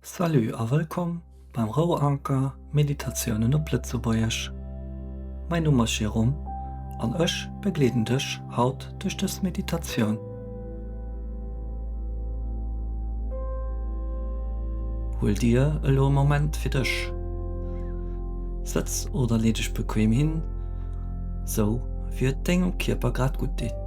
Salut a wëllkomm beim Rouanker Meditatiounen op Lëtzebuergesch. Mäin Numm ass Jérôme an ech begleeden dech haut duerch dës Meditatioun. Huel dir elo e Moment fir dech. Sëtz oder lee dech bequem hin, sou wéi et dengem Kierper grad gutt deet.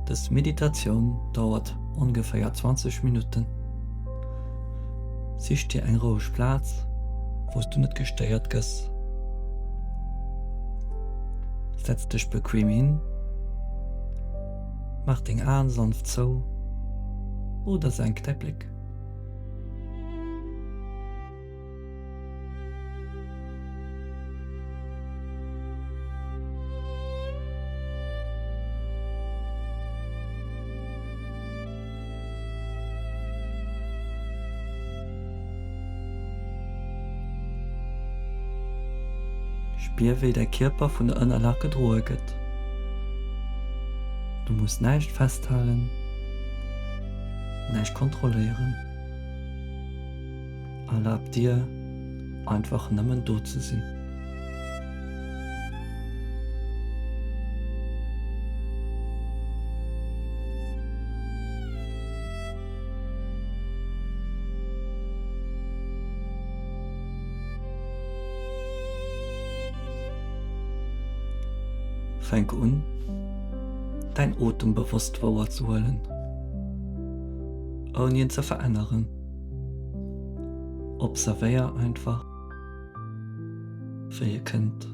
Dës Meditatioun dauert ongeféier 20 Minutten. Sich dir eng roueg Plaz, wou s du net gestéiert gëss. Setz dech bequem hin, maach deng Aen sanft zou oder senk däi Bléck. Spier wéi däi Kierper vun der Ënnerlag gedroe gëtt. Du muss näischt festhalen, näischt kontrolléieren. Erlab dir einfach nëmmen do ze sinn. Fänk un, däin Otem bewosst wouer ze huelen, ouni en ze veränneren. Observéier einfach, wéi e kënnt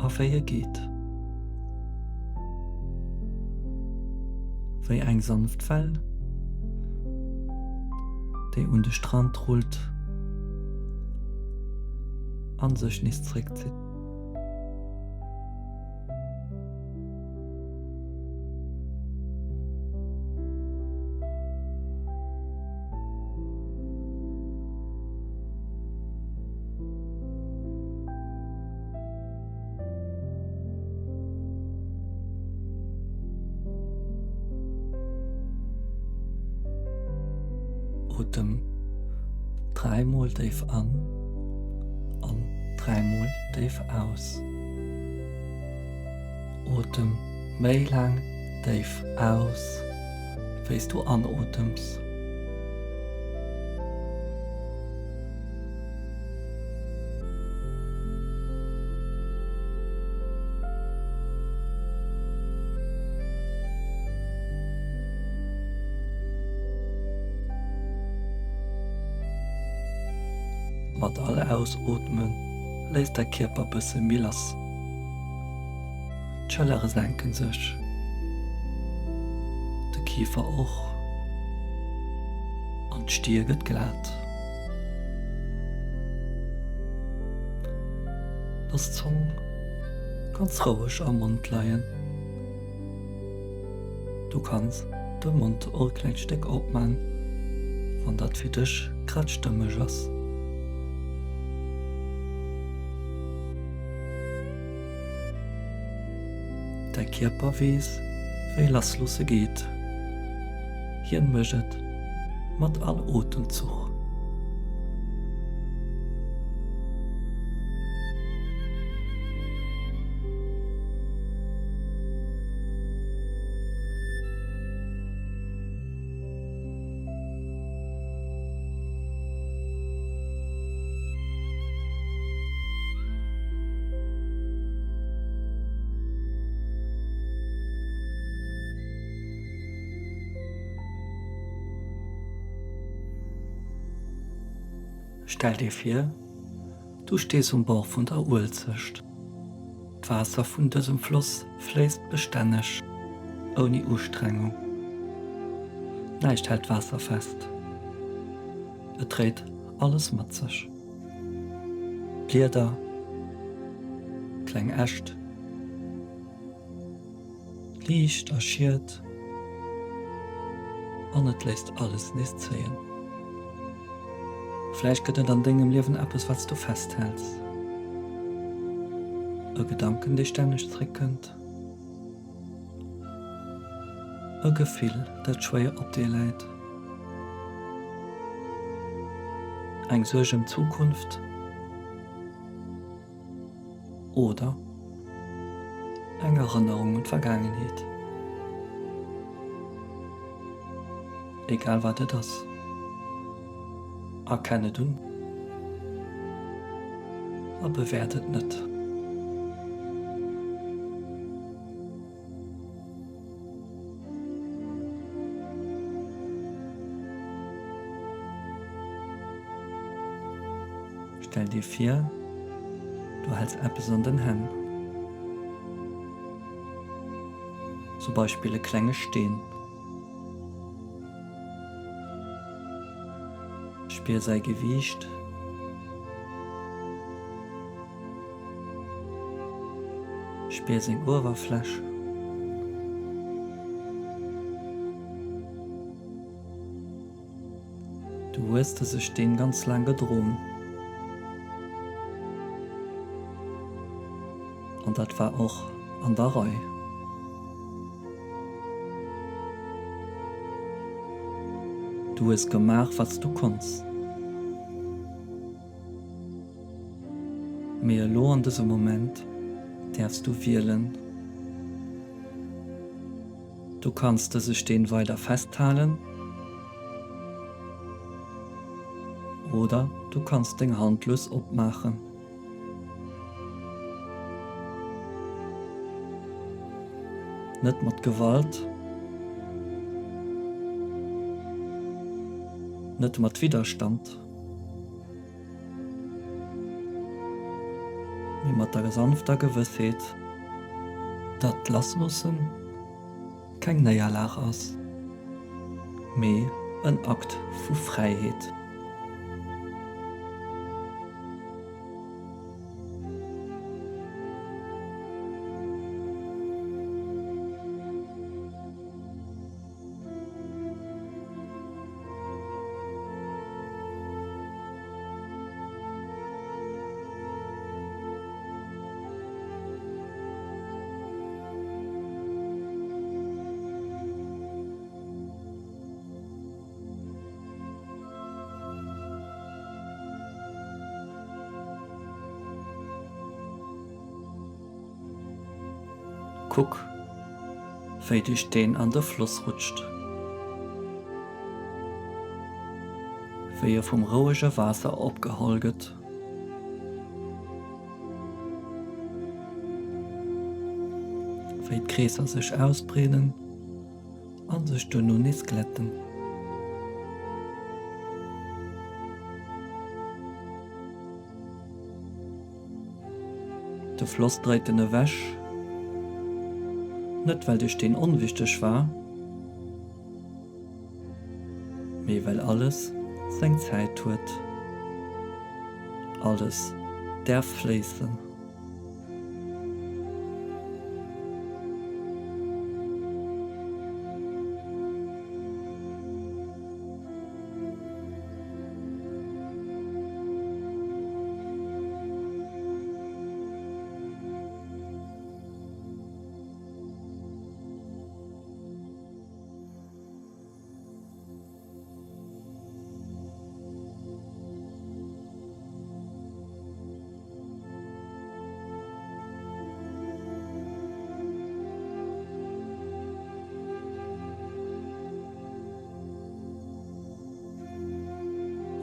a wéi e geet. Wéi eng sanft Well, déi un de Strand rullt an sech nees zréckzitt. Otem dräimol déif an an dräimol déif aus. Otem méi laang déif aus, wéi s du anotems. Mat all Ausootme léisst däi Kierper bësse méi lass. D'Schëllere senken sech, de Kifer och an d'Stier gëtt glat. Looss d'Zong ganz roueg am Mond leien. Du kanns de Mond och e klengt Stéck opman, wann dat fir dech grad stëmmeg ass. Däi Kierper weess, wéi lassloosse geet. Hien mécht et mat all Otemzuch. Stell dir vir, du stees um Bord vun der Uelzecht. D'Waasser vun dësem Floss fléisst bestänneg, ouni Ustrengung. Näischt hält d'Waasser fest, et dréit alles mat sech, Blieder, kleng Äscht, Liicht a Schiet, an et léisst alles nees zéien. Vläicht gëtt et an dengem Liewen eppes, wat s du festhäls. E Gedanken, dee stänneg zréckkënnt. E Gefill, dat schwéier op dir läit. Eng Suerg ëm d'Zukunft. Oder eng Erënnerung un d'Vergaangenheet. Egal wat et ass, erkenn et un a bewäert et net. Stell dir vir, du häls eppes an den Hänn, zum Beispill e klenge Steen. Spier säi Gewiicht. Spier seng Uewerfläch. Du hues dëse Steen ganz laang gedroen. An dat war och an der Rei. Du hues gemaach, wat s du konns. Mee elo an dësem Moment däerfs du wielen. Du kanns dëse Steen weider festhalen oder du kanns deng Hand lues opmaachen. Net mat Gewalt, net mat Widderstand. Mee mat der sanfter Gewëssheet, datt Lassloosse keng Néierlag ass, mee en Akt vu Fräiheet. Kuck, wéi de Steen an de Floss rutscht, wéi e vum rouege Waasser opgeholl gëtt. Wéi d'Kreesser sech ausbreeden a sech duerno nees glätten. De Floss dréit en ewech, net well de Steen onwichteg war, mee well alles seng Zäit huet, alles däerf fléissen.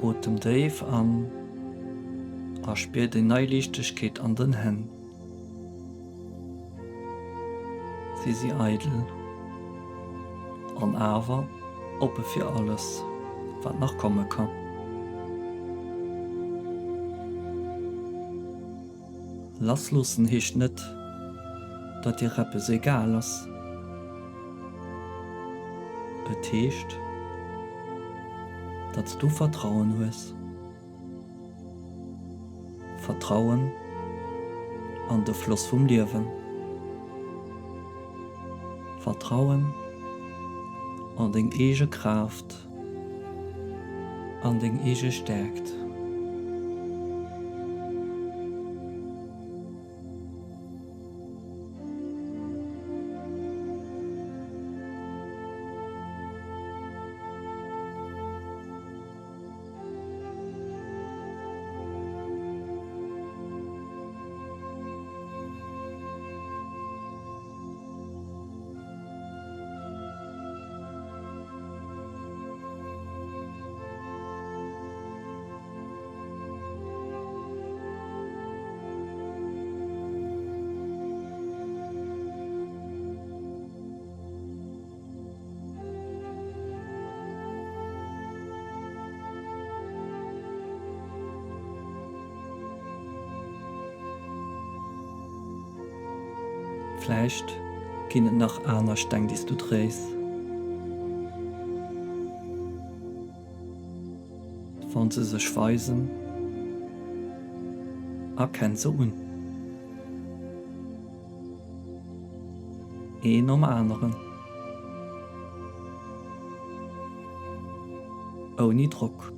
Otem déif an a spier déi nei Liichtegkeet an den Hänn. Si si eidel an awer oppe fir alles, wat nach komme ka. Lassloossen heescht net, datt dir eppes egal ass. Et heescht, datt s du Vertrauen hues. Vertrauen an de Floss vum Liewen. Vertrauen an deng eege Kraaft, an deng eege Stäerkt. Vläicht ginn et nach aner Steng, déi s du dréis. Wann se sech weisen, erkenn se un. Een nom aneren. Ouni Drock.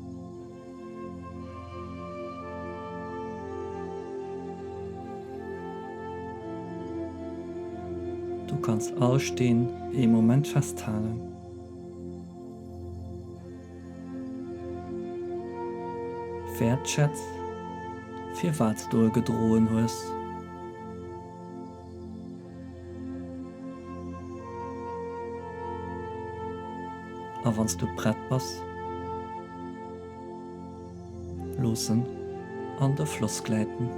Du kanns all Steen ee Moment festhalen. Wäertschätz, firwat s du e gedroen hues. A wann s du prett bass, looss en an de Floss gläiten.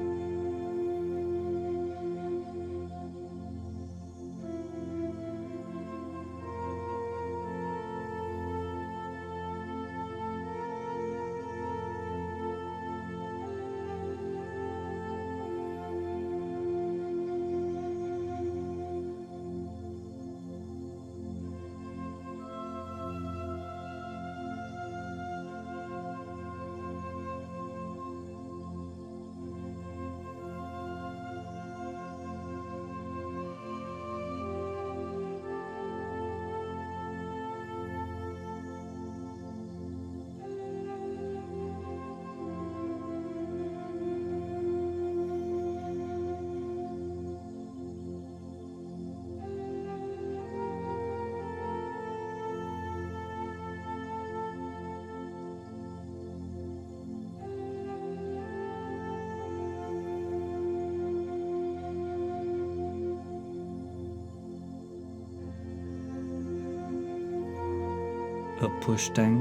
E puer Steng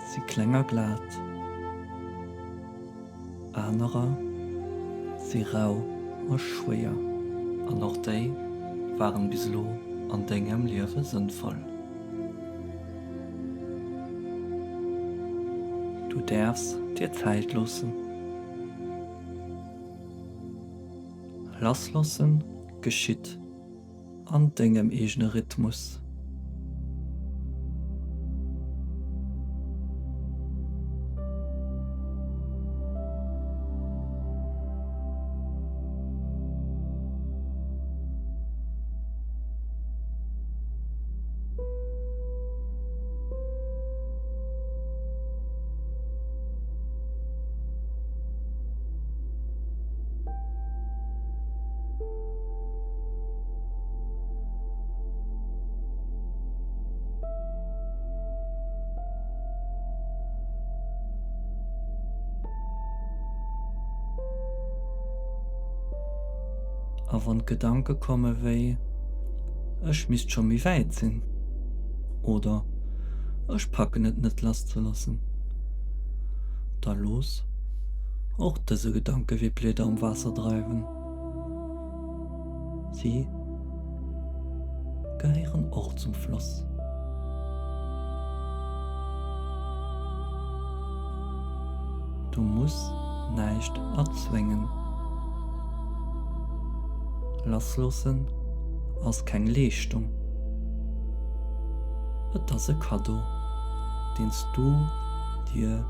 si kleng a glat, anerer si rau a schwéier. An och déi waren bis elo an dengem Liewe sënnvoll. Du däerfs dir Zäit loossen. Lassloossen geschitt an dengem eegene Rhythmus. A wann Gedanke komme wéi, Ech misst scho méi wäit sinn oder Ech packen et net lasszeloossen, da looss och dëse Gedanke wéi Blieder am Waasser dreiwen. Si gehéieren och zum Floss. Du muss näischt erzwéngen. Lassloossen ass keng Leeschtung, et ass e Kaddo, deen s du dir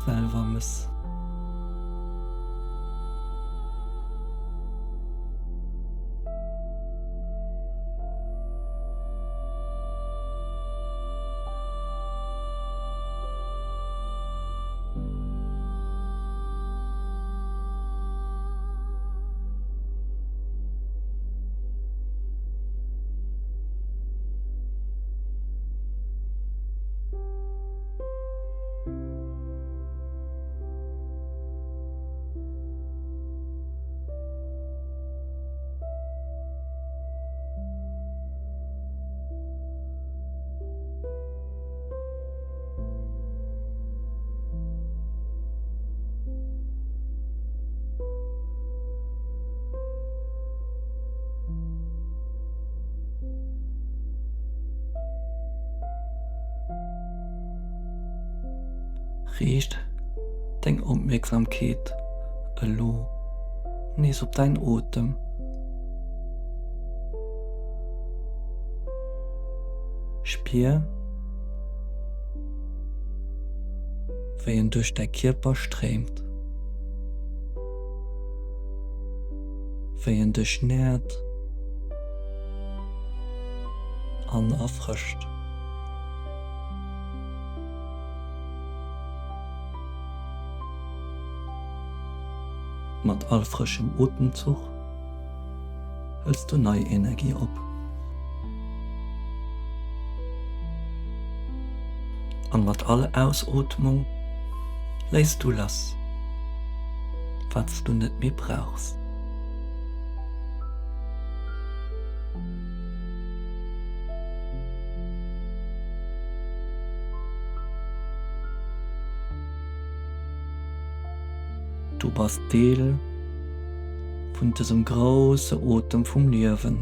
selwer mëss. Riicht deng Opmierksamkeet elo nees op däin Otem. Spier, wéi en duerch däi Kierper stréimt, wéi en dech nährt an erfrëscht. Mat all frëschem Otemzuch hëls du nei Energie op. An mat all Ausootmung léiss du lass, wat s du net méi brauchs. Du bass Deel vun dësem grousse Otem vum Liewen.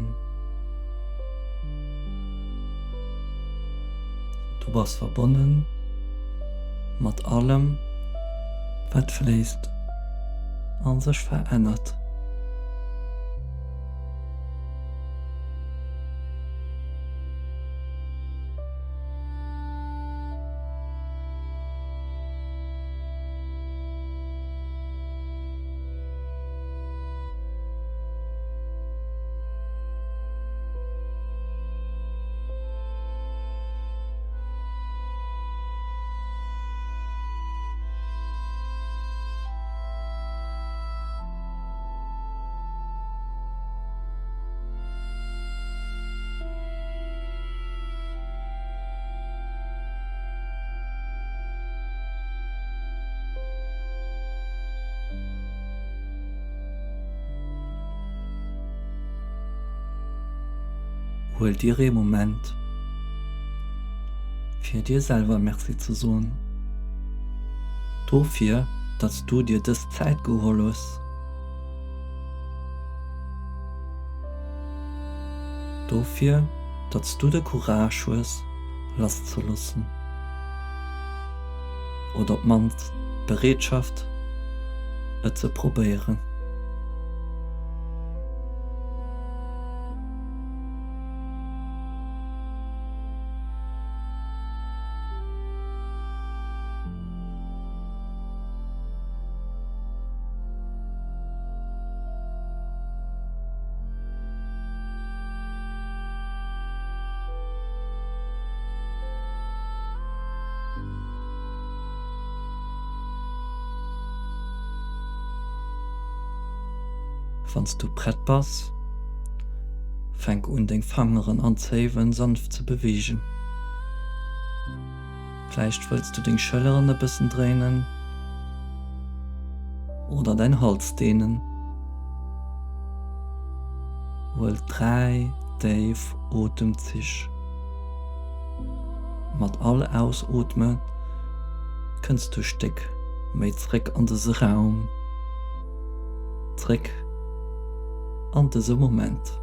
Du bass verbonne mat allem, wat fléisst a sech verännert. Huel dir ee Moment, fir dir selwer Merci ze soen, dofir, datt s du dir dës Zäit geholl hues. Dofir, datt s du de Courage hues, lasszeloossen. Oder op d'mannst d'Bereetschaft, et ze probéieren. Wann s du prett bass, fänk un deng Fangeren an Zéiwen sanft ze beweegen. Vläicht wëlls du deng Schëlleren e bëssen dréinen oder däin Hals deenen. Huel 3 déif Otemzich. Mat all Ausootme kënns du e Stéck méi zréck an dëse Raum, zréck an dëse Moment.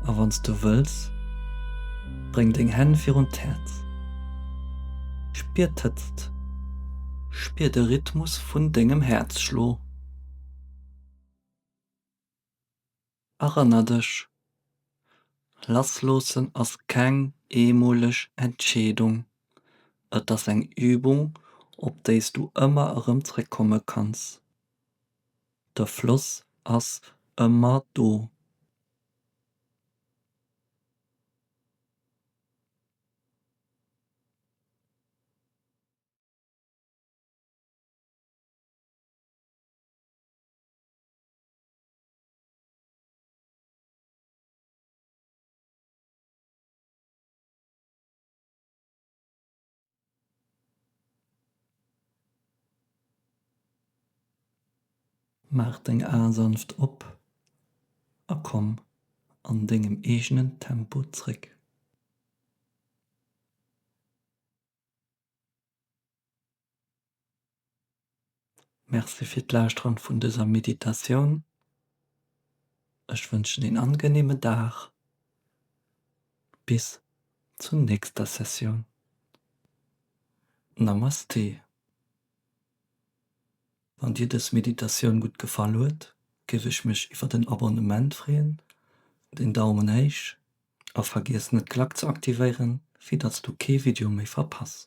A wann s du wëlls, bréng deng Hänn virun d'Häerz. Spier d'Hëtzt, spier de Rhythmus vun dengem Häerzschlo. Erënner dech, Lassloossen ass keng eemoleg Entscheedung, et ass eng Übung, op déi s du ëmmer erëm zréckkomme kanns. De Floss ass ëmmer do. Maach deng Ae sanft op a komm an dengem eegenen Tempo zréck. Merci fir d'Lauschteren vun dëser Meditatioun. Ech wënschen een angenehme Dag. Bis zur nächster Sessioun. Namaste. Wann dir dës Meditatioun gutt gefall huet, géif ech mech iwwert en Abonnement freeën, den Daumen héich a vergiess net d'Klack ze aktivéieren, fir datts du kee Video méi verpass.